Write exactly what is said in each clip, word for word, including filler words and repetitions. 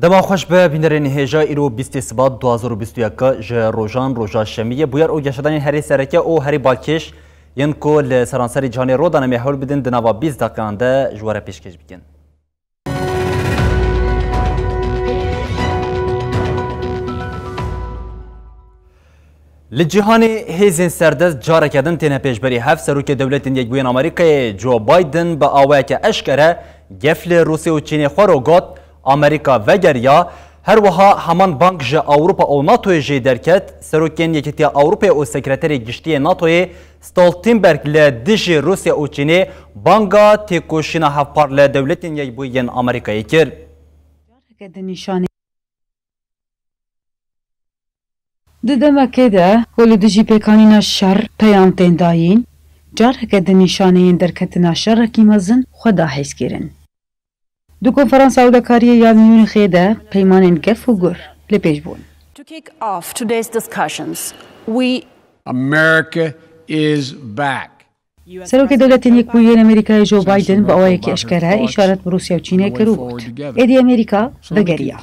Dema xweş be, bînerên hêja, îro bîstê Sibat du hazar û bîst û yek ji rojan, roja şemiyê. Bûyer û geşedanên herî sereke û herî balkêş yên ku li seranserî cîhanê rû dane, em ê hewl bidin di nava bîst deqeyan de ji we re pêşkêş bikin. Li cîhanê hêzên serdest careke din têne pêşberî hev. Serokê Dewletên Yekbûyên Amerîkayê Joe Biden bi awayeke eşkere gef li Rûsya û Çînê xwe re got, Amerîka vegeriya. Her wiha heman bang ji Ewropa û NATOyê jê derket. Serokên Yekîtiya Ewropayê û Sekreterê Giştî yê NATOyê Stoltenberg li dijî Rûsya û Çînê banga têkoşîna hevpar li Dewletên Yekbûyî yên Amerîkayê kir. Careke din nîşanê Di demekê de ku li dijî pêkanîna şer peyam tên dayîn, careke din nîşaneyên derketina şerekî mezin xwe da hêz kirin. Di konferansa ewlekariyê ya Munîxê de peymanên gef û gur li pêş bûn. To kick off today's discussions, we America is back. Serokê Dewletên Yekbûyî yên Amerîkayê Joe Biden bi awayekî eşkere îşaret bi Rûsya û Çînê kir û got, êdî Amerîka vegeriya.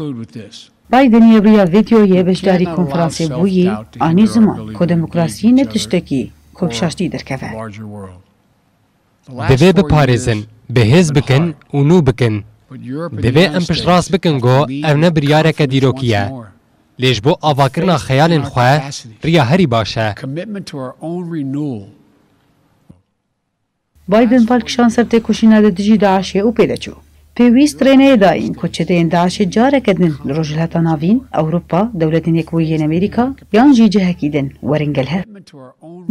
Biden yê bi riya vîdeoyê beşdarî konferansê bûyî, anî ziman ku demokrasî ne tiştekî ku bi şaştî derkeve. Divê biparêzin, bi hêz bikin û nû bikin. Divê em piştrast bikin ku ev ne biryareke dîrokî ye. Lê ji bo avakirina xeyalên xwe, riya herî baş e. Biden bal kişand ser têkoşîna li dijî DAIŞê û pê de çû. Pêwîst rê neyê dayîn ku çeteyên DAIŞê careke din li Rojhilata Navîn, Ewropa, Dewletên Yekbûyî yên Amerîka yan jî cihekî din werin gel hev.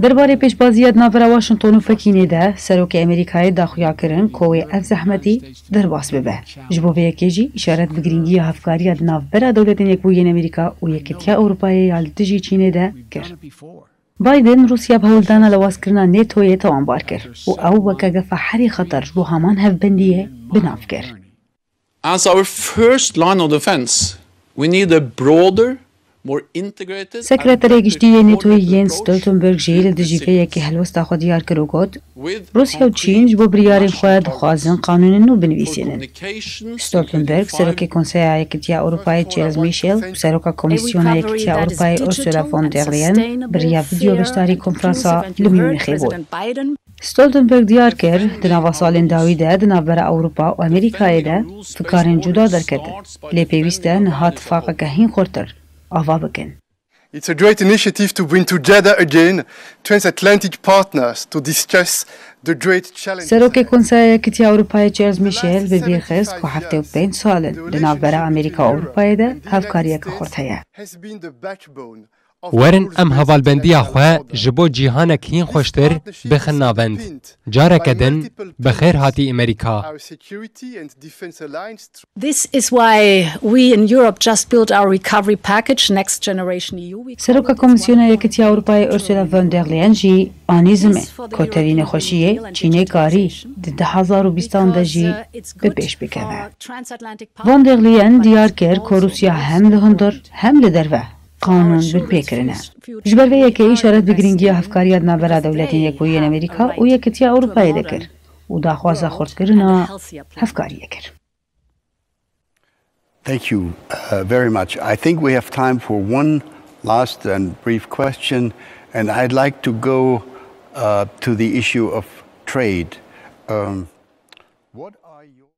Derbarê pêşbaziya di navbera Washington û Pekînê de, Serokê Amerîkayê daxuya kirin ku wê ev zehmetî derbas bibe. Ji bo vê yekê jî îşaret bi girîngiya hevkariya di navbera Dewletên Yekbûyî yên Amerîka û Yekîtiya Ewropayê ya li dijî Çînê de kir. Biden Rûsya bi hewldana lawazkirina NATOyê tawanbar kir û ew weke gefa herî xeter ji bo heman hevbendiyê bi nav kir. As our first line of defense, we need a broader, more integrated Sekreterê Giştî yê NATOyê Jens Stoltenberg jî li dijî vê yekê helwesta xwe diyar kir û got, Rûsya û Çîn ji bo biryarên xwe dixwazin qanûnên nû binivîsînin. Stoltenberg, Serokê Konseya Yekîtiya Ewropayê Charles Michel û Seroka Komîsyona Yekîtiya Ewropayê Ursula von der Leyen bi riya vîdeo beşdarî konferansa li Munîxê bûn. Stoltenberg diyar kir, di nava salên dawî de di navbera Ewropa û Amerîkayê de fikarên cuda derketin, lê pêwîst e niha tifaqeke hîn xurtir ava bikin. It's a great initiative to bring together again transatlantic partners to discuss the great challenges. Serokê Konseya Yekîtiya Ewropayê Charles Michel bi bîr xist ku heftê û pênc sal in di navbera Amerîka û Ewropayê de hevkariyeke xurt heye. Werin em hevalbendiya xwe ji bo cîhanek hîn xweştir bixin navend. Careke din bi xêr hatî Amerîka. This is why we in Europe just built our recovery package, Next Generation E U. We call Seroka it. It's Komîsyona one Yekîtiya Ewropayê Ursula von der Leyen jî anî zimê ku tevî nexweşiyê Çînê karî di du hazar û bîstan de jî bi pêş bikeve. Von der Leyen diyar kir ku Rûsya hem li hundir hem li derve qanûn binpê kirine. Ji ber vê yekê îşaret bi girîngiya hevkariya di navbera Dewletên Yekbûyî yên Amerîka û Yekîtiya Ewropayê de kir û daxwaza xurtkirina hevkariyê kir. Thank you, uh, very much. I think we have time for one last and brief question, and I'd like to go, uh, to the issue of trade. Um, what are your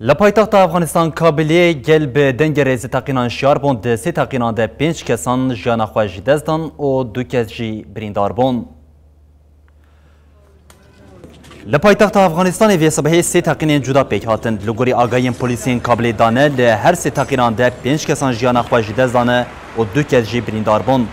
Li paytexta Afxanistan Kabilê gel bi dengê rêzîteqînan şiyar bûn. Di sê teqînan de pênc kesan jiyana xwe ji dest dan û du kes jî birîndar bûn. Li paytexta Afxanistanê vê sibehê sê teqînên cuda pêk hatin. Li gorî agahiyên polîsên Kabilê dane, li her sê teqînan de pênc kesan jiyana xwe ji dest dane û du kes jî birîndar bûn.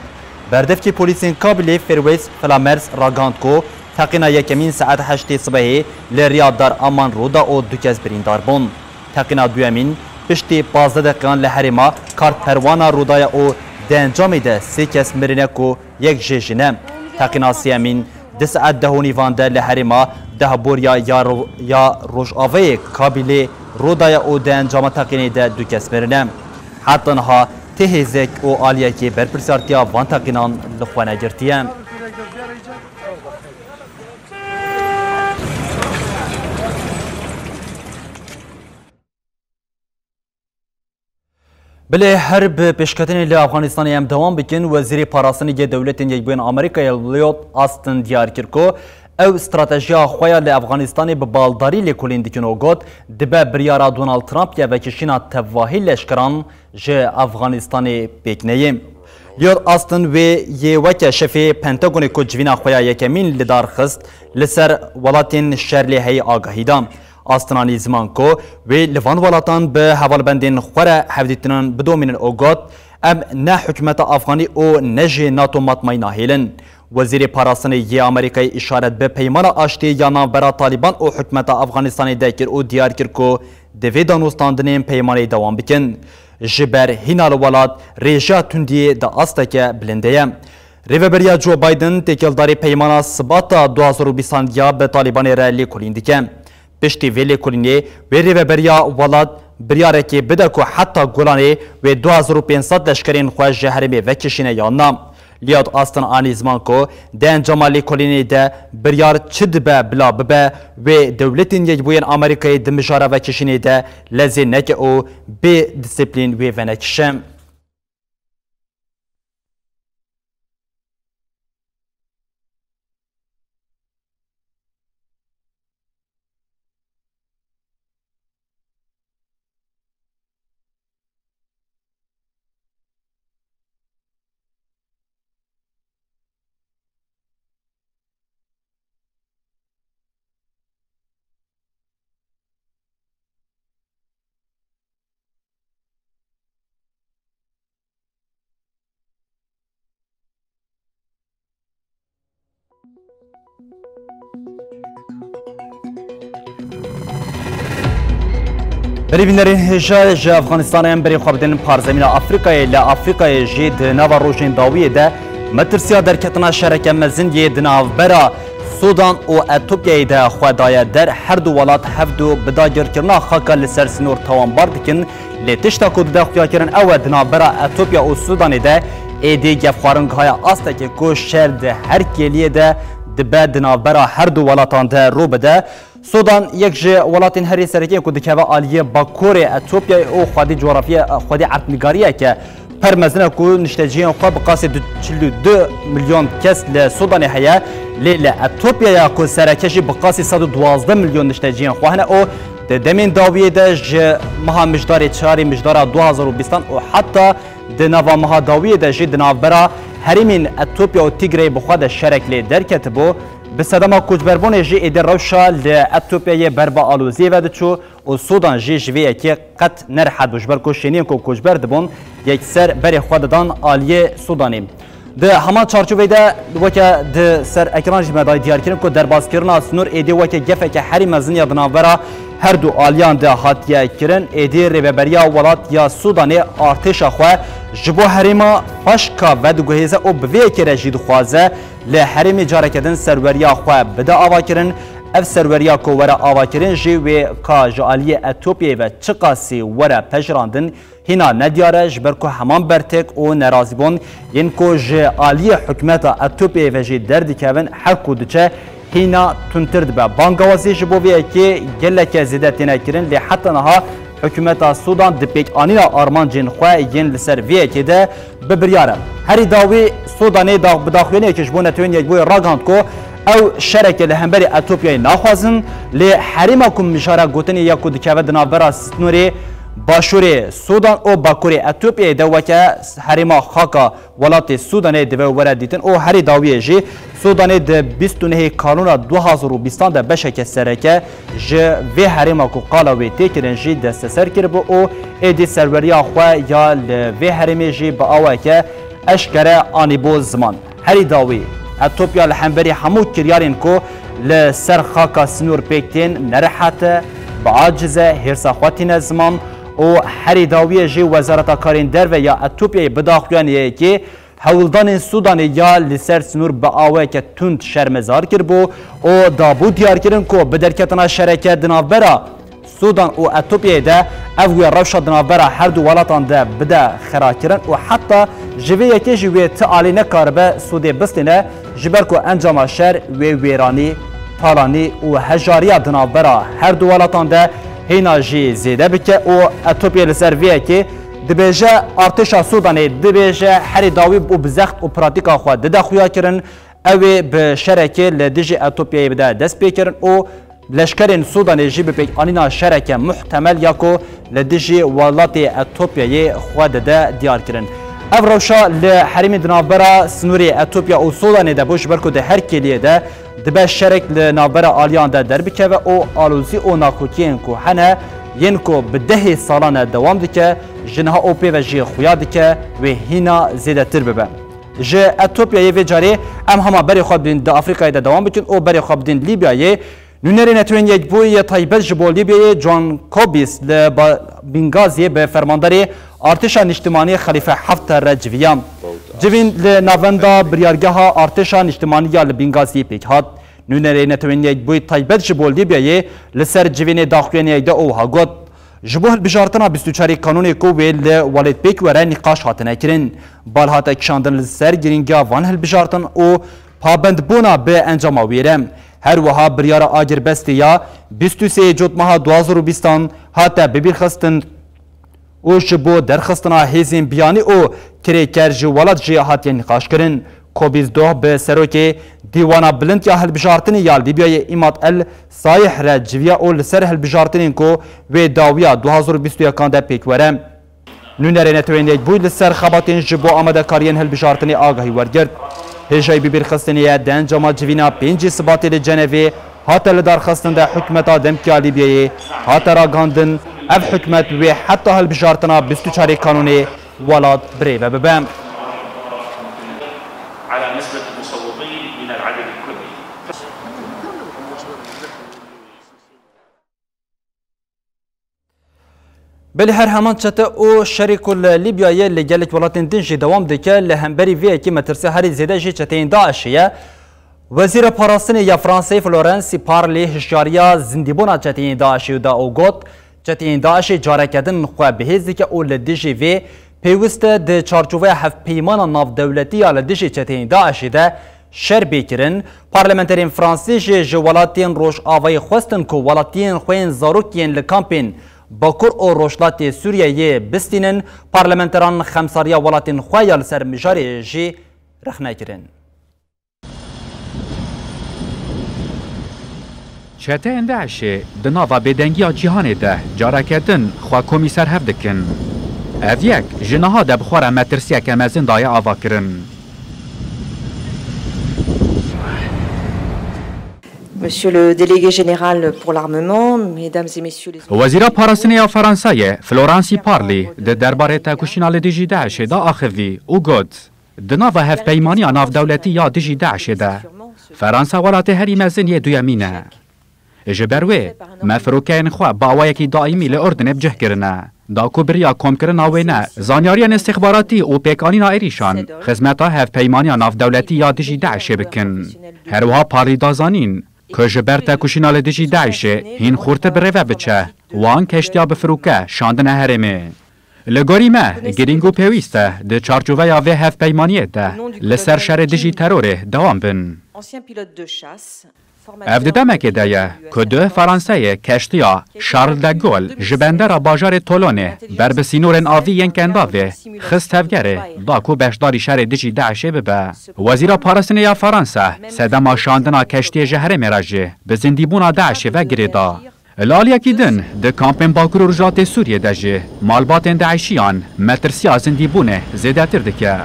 Berdevkê polîsên Kabîlê Ferwêz Flamers ragihand ku teqîna yekemîn saet heştê sibehê li riya Dar Aman rû da û du kes birîndar bûn. Teqîna duyemîn piştî pazdeh deqîqan li herêma Kartperwana rû daye û di encamê de sê kes mirine ku yek jê jin e. Teqîna sêyemîn di saet deh û nîvan de li herêma Dehboriya ya Ro-, ya Rojavayê Kabîlê rû daye û di encama teqînê de du kes mirine. Heta niha ti hêzek û aliyekê berpirsiyartiya van teqînan li xwe negirtiye. Bilê her bi pêşketinê li Afganistanê em dewam bikin, Wezîrê Parastinê yê Dewletên Yekbûyên Amerîkayê Lloyd Austin diyar kir ku ew stratejiya xwe ya li Afganistanê bi baldarî lêkolîn dikin û got, dibe biryara Donald Trump ya vekişîna tevahî leşkeran ji Afganistanê pêk neyê. Lloyd Austin wê yê weke şefê Pentagonê ku civîna xwe ya yekemîn li dar xist, li ser welatên şer lê heyî agahî da. Austin anî ziman ku wê li van welatan bi hevalbendên xwe re hevdîtinan bidomînin û got, em ne hikûmeta Afganî û ne jî NATO matmayî nahêlin. Wezîrê Parastinê yê Amerîkayê îşaret bi Peymana Aştiyê ya navbera Talîban û hikûmeta Afganistanê de kir û diyar kir ku divê danûstandinên peymanê dewam bikin. Ji ber hîna li welat rêjeya tundiyê di asteke bilind de ye. Rêveberiya Joe Biden têkildarî peymana Sibata du hazar û bîstan ya bi Talîbanê re lêkolîn dike. Piştî vê lêkolînê wê rêveberiya welat biryarekê bide ku heta Golanê wê du hazar û pênc sed leşkerên xwe ji herêmê vekişîne yan na. Lloyd Austin anî ziman ku di encama lêkolînê de biryar çi dibe bila bibe, wê Dewletên Yekbûyên Amerîkayê di mijara vekişînê de lezê neke û bê disiplîn wê venekişe. Berî bînerên hêja ji Afganistanê em berê xwe bidin parzemîna Afrîkayê. Li Afrîkayê jî di nava rojên dawiyê de metirsiya derketina şereke mezin yê di navbera Sudan û Etopyayê de xwe daye der. Her du welat hevdu bi dagirkirina xaka li ser sinor tawanbar dikin. Lê tişta ku dide xuyakirin ew e, di navbera Etopya û Sudanê de êdî gefxwarin gihaya astekê ku şer di her kêliyê de dibe di navbera her du welatan de rû bide. Sudan yek ji welatên herî sereke ye ku dikeve aliyê bakurê Etopyayê û xwedî cografya, xwedî erdnigariyeke pir mezin e ku niştecihên xwe bi qasî du, çil û du milyon kes li Sudanê heye, lê li Etopyaya ku sereke jî bi qasî sed û duwazdeh milyon niştecihên xwe hene û di demên dawiyê de ji meha Mijdarê çarê Mijdara du hazar û bîstan û heta di nava meha dawiyê de jî di navbera herêmên Etopya û Tigreyê bi xwe de şerek lê derketibû. Bi sedema koçberbûnê jî êdî rewşa li Etopyayê ber bi aloziyê ve diçû û Sudan jî ji vê yekê qet nerehet bû, ji ber ku şêniyên ku koçber dibûn yekser berê xwe didan aliyê Sudanê. Di heman çarçoveyê de weke di ser ekran jî me dayî diyarkirin ku derbazkirina sinor êdî weke gefeke herî mezin ya di navbera her du aliyan de hatiye kirin. Êdî rêveberiya welat ya Sudanê artêşa xwe ji bo herêma Faşka vediguhêze û bi vê yekê re jî dixwaze li herêmê careke din serweriya xwe bide avakirin. Ev serweriya ku were avakirin jî wê ka ji aliyê Etopyayê ve çiqasî were pejirandin, hîna nediyar e, ji ber ku heman bertek û nerazîbûn yên ku ji aliyê hikûmeta Etopyayê ve jî derdikevin, her ku diçe hîna tundtir dibe. Bangawazî ji bo vê yekê geleke zêde têne kirin, lê heta niha hikûmeta Sudan di pêkanîna armancên xwe yên li ser vê yekê de bi biryar e. Herî dawî Sudanê da-, bi daxuyaniyekê ji bo Netewên Yekbûyî ragihand ku ew şereke li hemberî Etopyayê naxwazin, lê herêma ku mijara gotinê ya ku dikeve di navbera sînorê başûrê Sudan û bakurê Etopyayê de weke herêma xaka welatê Sudanê divê were dîtin û herî dawiyê jî Sudanê di bîst û nehê Kanûna du hazar û bîstan de beşeke sereke ji vê herêma ku qala wê tê kirin jî desteser kiribû û êdî serweriya xwe ya li vê herêmê jî bi awayeke Eşkere anîbû ziman. Herî dawî, Etopya li hemberî hemû kiryarên ku li ser xaka sinûr pêk tên, nerehet e, biaciz e, hêrsa xwe tîne ziman û herî dawiyê jî Wezareta Karên Derve ya Etopyayê bi daxuyaniyekê hewldanên Sûdanê ya li ser sinûr bi awayeke tund şermezar kiribû û dabû diyarkirin ku bi derketina şereke di navbera Sûdan û Etopyayê de ev wê rewşa di navbera her du welatan de bide xirakirin û heta ji vê yekê jî wê ti alî nekaribe sûdê bistîne, ji ber ku encama şer wê wêranî, talanî û hejariya di navbera her du welatan de hêna jî zêde bike û Etopya li ser vê yekê dibêje, artêşa Sûdanê dibêje herî dawî û bi zext û pratîka xwe dide xuyakirin, ew ê bi şerekê li dijî Etopyayê bide dest pê kirin û leşkerên Sûdanê jî bi pêkanîna şereke muhtemel ya ku li dijî welatê Etopyayê xwe dide diyar kirin. Ev rewşa li herêmên di navbera sinûrê Etopya û Sûdanê de bû, ji ber ku di her kêliyê de dibe şerek li navbera aliyan de derbikeve û alozî û nakokiyên ku hene, yên ku bi dehê salan e dewam dike, ji niha û pê ve jî xuya dike wê hîna zêdetir bibe. Ji Etopyayê vê carê em hema berê xwe bidin di Afrîkayê de dewam bikin û berê xwe bidin Lîbyayê. Nûnerê Netewên Yekbûyî yê taybet ji bo Lîbyayê John Kobis li ba-, Bingaziyê bi fermandarê artêşa niştimanî Xelîfe Haftar re civiya. Civîn li navenda biryargeha artêşa niştimanî ya li Bingaziyê pêk hat. Nûnerê Netewên Yekbûyî taybet ji bo Lîbyayê li ser civînê daxuyaniyek de û wiha got, Ji bo hilbijartina bîst û çarê Kanûnê ku wê li welêt pêk were nîqaş hatine kirin. Bal hate kişandin li ser girîngiya van hilbijartin û pabendbûna bi encama wê re. Her wiha biryara agirbestê ya bîst û sê Cotmeha du hazar û bîstan hate bibîrxistin û ji bo derxistina hêzên biyanî û kirêker ji welat jî hatiye nîqaşkirin. Kobîz doh bi serokê Dîwana Bilind ya Hilbijartinê ya Lîbyayê Îmad El Sayih re civiya û li ser hilbijartinên ku wê dawiya du hazar û bîst û yekan de pêk were. Nûnerê Netewên Yekbûyî li ser xebatên ji bo amadekariyên hilbijartinê agahî wergirt. Hêjayî bibîrxistinê ye di encama civîna pêncî Sibatê li Cenevê hate lidarxistin de hikûmeta demkî ya Lîbyayê hate ragihandin, ev hikûmet wê heta hilbijartina bîst û çarê Kanûnê welat birêve bibe. على نسبة المصوتين من العدد الكلي. Belê her heman çete û şerê ku li Lîbyayê li gelek welatên din jî dewam dike, li hemberî vê yekê metirsiya herî zêde jî çeteyên DAIŞê ye. Wezîra Parastinê ya Fransayê Florenci Parly hişyariya zindîbûna çeteyên DAIŞê da û got, Çeteyên DAIŞê careke din xwe bihêz dike û li dijî vê pêwist e di çarçoveya hevpeymana navdewletî ya li dijî çeteyên DAIŞê de şer bê kirin. Parlamenterên Fransî jî ji welatiyên Rojavayê xwestin ku welatiyên xwe yên zarokî yên li kampên Bakur û Rojhilatê Sûriyeyê bistînin. Parlamenteran xemsariya welatên xwe ya li ser mijarê jî rexne kirin. Çeteyên DAIŞê di nava bêdengiya cîhanê de careke din xwe komî ser hev dikin. Ev yek ji niha de bi xwe re metirsiyeke mezin daye avakirin. Monsieur le délégué général pour l'armement, mesdames et messieurs les Wezîra Parastinê ya Fransayê, Florenci Parly, di derbarê tekoşîna li dijî DAIŞê de axivî û got, Di nava hevpeymaniya navdewletî ya dijî DAIŞê de, Fransa welatê herî mezin yê duyemîn e. Ji ber wê, me firokeyên xwe bi awayekî daîmî li Urdinê bi cih kirine. Da ku bi riya komkirina wêne, zanyariyên îstixbaratî û pêkanîna êrîşan, xizmeta hevpeymaniya navdewletî ya dijî DAIŞê bikin. Her wiha Parlî da zanîn, ku ji ber tekoşîna li dijî DAIŞê hîn xurtir bi rê ve biçe, wan keştiya bi firoke şandine herêmê. Li gorî me, girîng û pêwîst e di çarçoveya vê hevpeymaniyê de li ser şerê dijî terorê dewam bin. Ev di demekê de ye ku di Fransayê keştiya Charles de Gaulle ji bendera bajarê Tolonê ber bi sînorên avî yên Kendavê xist tevgerê da ku beşdarî şerê dijî DAIŞê bibe. Wezîra Parastinê ya Fransa sedema şandina keştiyê ji herêmê re jî bi zindîbûna DAIŞê ve girê da. Li aliyekî din, di kampên Bakur û Rojhilatê Sûriyê de jî malbatên DAIŞiyan metirsiya zindîbûnê zêdetir dike.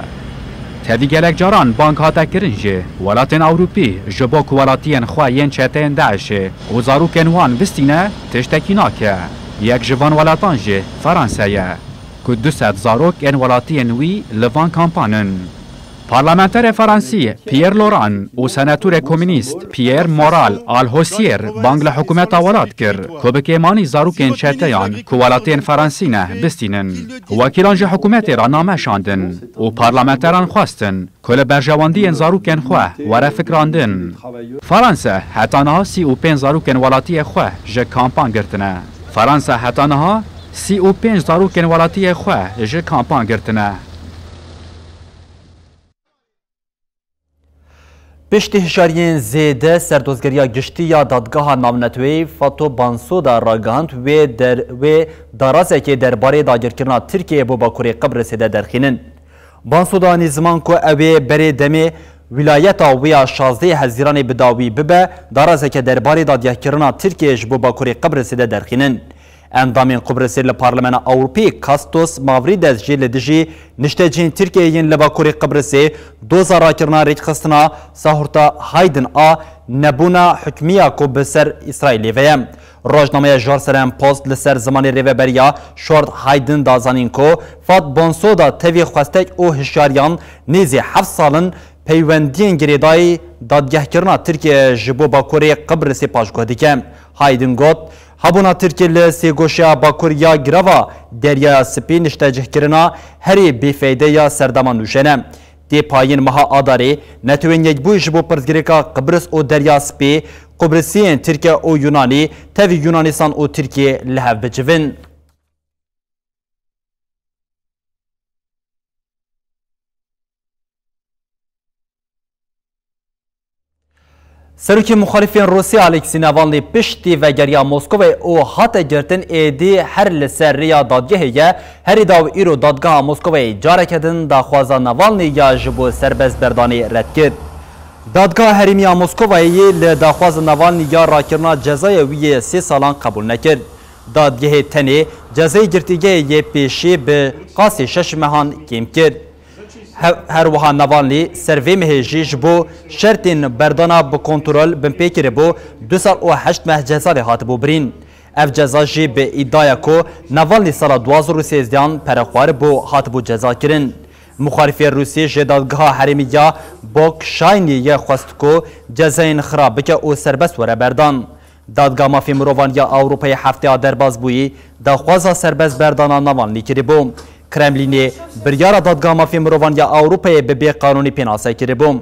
Tevî gelek caran bang hate kirin jî, welatên Ewropî ji bo ku welatiyên xwe yên çeteyên DAIŞê û zarokên wan bistîne, tiştekî nake. Yek ji van welatan jî Fransa ye. ku du sed zarok ên welatiyên wî li van kampan in. Parlamenterê Fransî Pierre Laurent û senatorê komînîst Pierre Moral Alhosier bang li hikûmeta welat kir ku bi kêmanî zarokên çeteyan ku welatiyên Fransî ne bistînin. Wekîlan ji hikûmetê re name şandin û parlamenteran xwestin ku li berjewendiyên zarokên xwe were fikrandin. Fransa heta niha sî û pênc zarokên welatiyê xwe ji kampan girtine. Fransa heta niha sî û pênc zarokên welatiyê xwe ji kampan girtine. Piştî hişyariyên zêde, serdozgeriya giştî ya Dadgeha Navneteweyî Fato Bansoda ragihand, wê der-, wê darazekê derbarê dagirkirina Tirkiyeyê bo Bakurê Qibrisê de derxînin. Bansoda anî ziman ku ew ê berê demê wîlayeta wê ya şazdehê Hezîranê bi dawî bibe, darazeke derbarê dadyahkirina Tirkiyeyê ji bo Bakurê Qibrisê de derxînin. Endamên Qubrisê li Parlemena Ewropî Kastos Mavrides jî li dijî niştecihên Tirkiyeyê yên li Bakurê Qibrisê doza rakirina rêkxistina Sahurta Haydin a nebûna hukmiya ku bi ser Îsraîlê ve ye. Rojnameya Jerusalem Post li ser zimanê rêveberiya Short Haydin da zanîn ku Fat Bonsoda tevî xwestek û hişyariyan nêzî heft sal in peywendiyên girêdayî dadgehkirina Tirkiye ji bo Bakurê Qibrisê paşguh dike. Haydin got, hebûna Tirkiye li sêgoşeya Bakur ya girava Deryaya Spî niştecihkirina herî bêfeyde ya serdema nûjen e. Tê payîn meha Adarê, Netewên Yekbûyî ji bo pirsgirêka Qibris û Derya Spî, Qubrisiyên Tirke û Yunanî tevî Yunanistan û Tirkiye li hev bicivin. Serokê muxalifên Rûsya Alexî Navalnî piştî vegeriya Moskovayê û hate girtin êdî her li ser rêya dadgehê ye, herî daw îro dadgeha Moskovayê careke din daxwaza Navalnî ya ji bo serbestberdanê red kir. Dadgeha Herêmî ya Moskovayê yê li daxwaza Navalnî ya rakirina cezaya wî yê sê salan qebûl nekir. Dadgehê tenê cezayê girtîgehê yê pêşî bi qasî şeş mehan kêm kir. He-, her wiha Navalnî ser vê mehê jî ji bo şertên berdana bi kontrol binpê kiribû, du sal û heşt meh ceza lê hatibû birîn. Ev ceza jî bi îdaya ku Navalnî sala du hazar û sêzdehan pere xwaribû, hatibû cezakirin. Muxalifê Rûsî ji dadgeha herêmî ya Bok Şaynî yê xwest ku cezayên xira bike û serbest were berdan. Dadgeha Mafê Mirovan ya Ewropayê hefteya derbas bûyî daxwaza serbest berdana Navalnî kiribû. Kremlînê biryara Dadgeha Mafê Mirovan ya Ewropayê bi bêqanûnî pênase kiribû.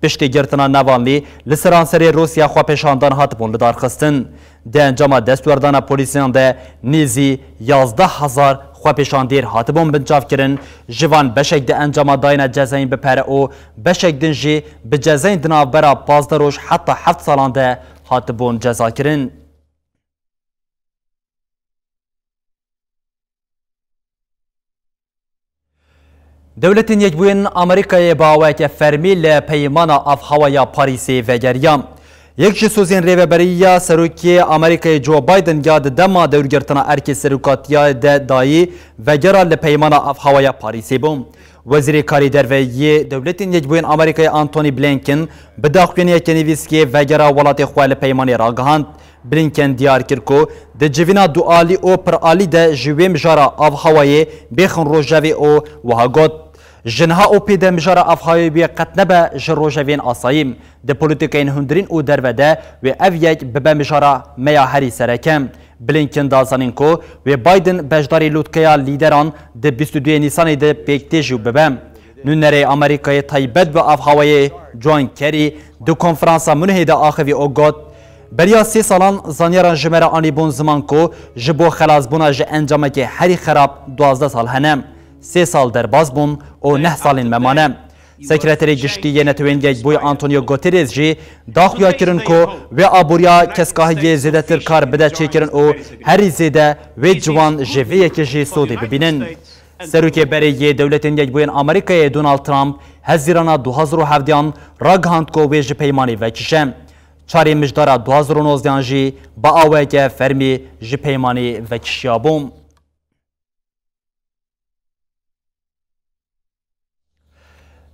Piştî girtina Navalnî li seranserê Rûsya xwepêşandan hatibûn lidarxistin. Di encama destwerdana polîsan de nêzî yazdeh hezar xwepêşandêr hatibûn binçavkirin, ji van beşek di encama dayîna cezayên bi pere û beşek din jî bi cezayên di navbera pazdeh roj heta heft salan de hatibûn cezakirin. Dewletên Yekbûyên Amerîkayê bi awayeke fermî li Peymana Avhewa ya Parîsê vegeriya. Yek ji sozên rêveberiya Serokê Amerîkayê Joe Biden ya di dema dewrgirtina erkê serokatiya de dayî vegera li Peymana Avhewa ya Parîsê bû. Wezîrê Karê Derve yê Dewletên Yekbûyên Amerîkayê Antony Blinken bi daxuyaniyeke nivîskê vegera welatê xwe li peymanê ragihand. Blinken diyar kir ku di civîna dualî û piralî de ji wê mijara avhewayê bêxin rojevê û wiha got, Ji niha û pê de mijara avhewayê wê qet nebe ji rojevên asayî. Di polîtîkayên hundirîn û derve de wê ev yek bibe mijara me ya herî sereke. Blinken da zanîn ku wê Biden beşdarî lûtkeya lîderan di bîst û duyê Nîsanê de pêk tê jî bibe. Nûnerê Amerîkayê taybet bi avhewayê John Kerry di konferansa Munihê de axivî û got, Beriya sê salan zanyaran ji me re anîbûn ziman ku ji bo xelasbûna ji encamekê herî xerab duwazdeh sal hene. Sê sal derbas bûn û neh salên me mane. Sekreterê Giştî yê Netewên Yekbûyî Antonio Guterres jî daxuya kirin ku wê aboriya keskahiyê zêdetir kar bide çêkirin û herî zêde wê ciwan ji vê yekê jî sodê bibînin. Serokê berê yê Dewletên Yekbûyên Amerîkayê Donald Trump Hezîrana du hazar û hevdeyan ragihand ku wê ji peymanê vekişe. Çarê mijdara du hazar û nozdeyan jî bi awayeke fermî ji peymanê vekişiyabû.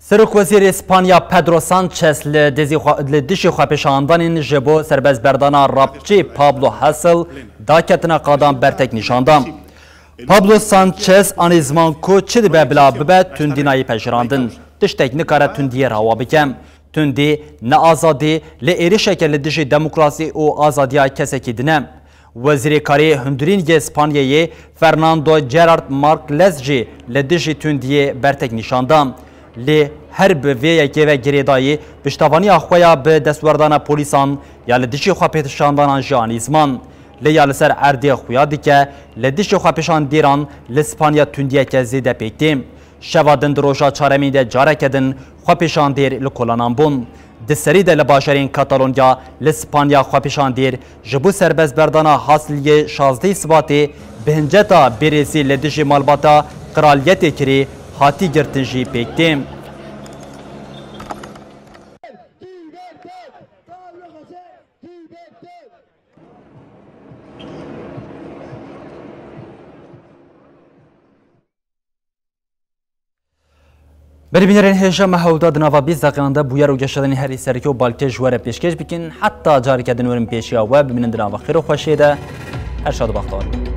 Serokwezîrê Spanya Pedro Sanchez li dijî xwe-, li dijî xwepêşandanên ji bo serbestberdana rapçî Pablo Hasél daketina qadan bertek nîşan da. Pablo Sanchez anî ziman ku çi dibe bila bibe tundî nayê pejirandin. Tiştek nikare tundiyê rewa bike. Tundî ne azadî lê êrişeke li dijî demokrasî û azadiya kesekî din e. Wezîrê Karê Hundirîn yê Spanyayê Fernando Gerard Marquez jî li dijî tundiyê bertek nîşan da. Lê her bi vê yekê ve girêdayî piştevaniya xwe ya bi destwerdana polîsan ya li dijî xwepêşandanan jî anî ziman. Lê ya li ser erdê xuya dike li dijî xwepêşandêran li Spanya tundiyeke zêde pêk tê. Şeva din di roja çaremîn de careke din xwepêşandêr li kolanan bûn. Di serî de li bajarên Katalonya li Spanya xwepêşandêr ji bo serbestberdana Hasliyê şazdehê Sibatê bi hinceta bêrêzî li dijî malbata qiraliyetê kirî hatî girtin jî pêk tê. Berî bînerên hêja me hewda di nava bîst deqeyan de bûyer û geşedanên herî sereke û balkêş ji we re pêşkêş bikin. Heta careke din werin pêşiya we, bimînin di nava xêr û xweşiyê de. Her şad û bextewar bin.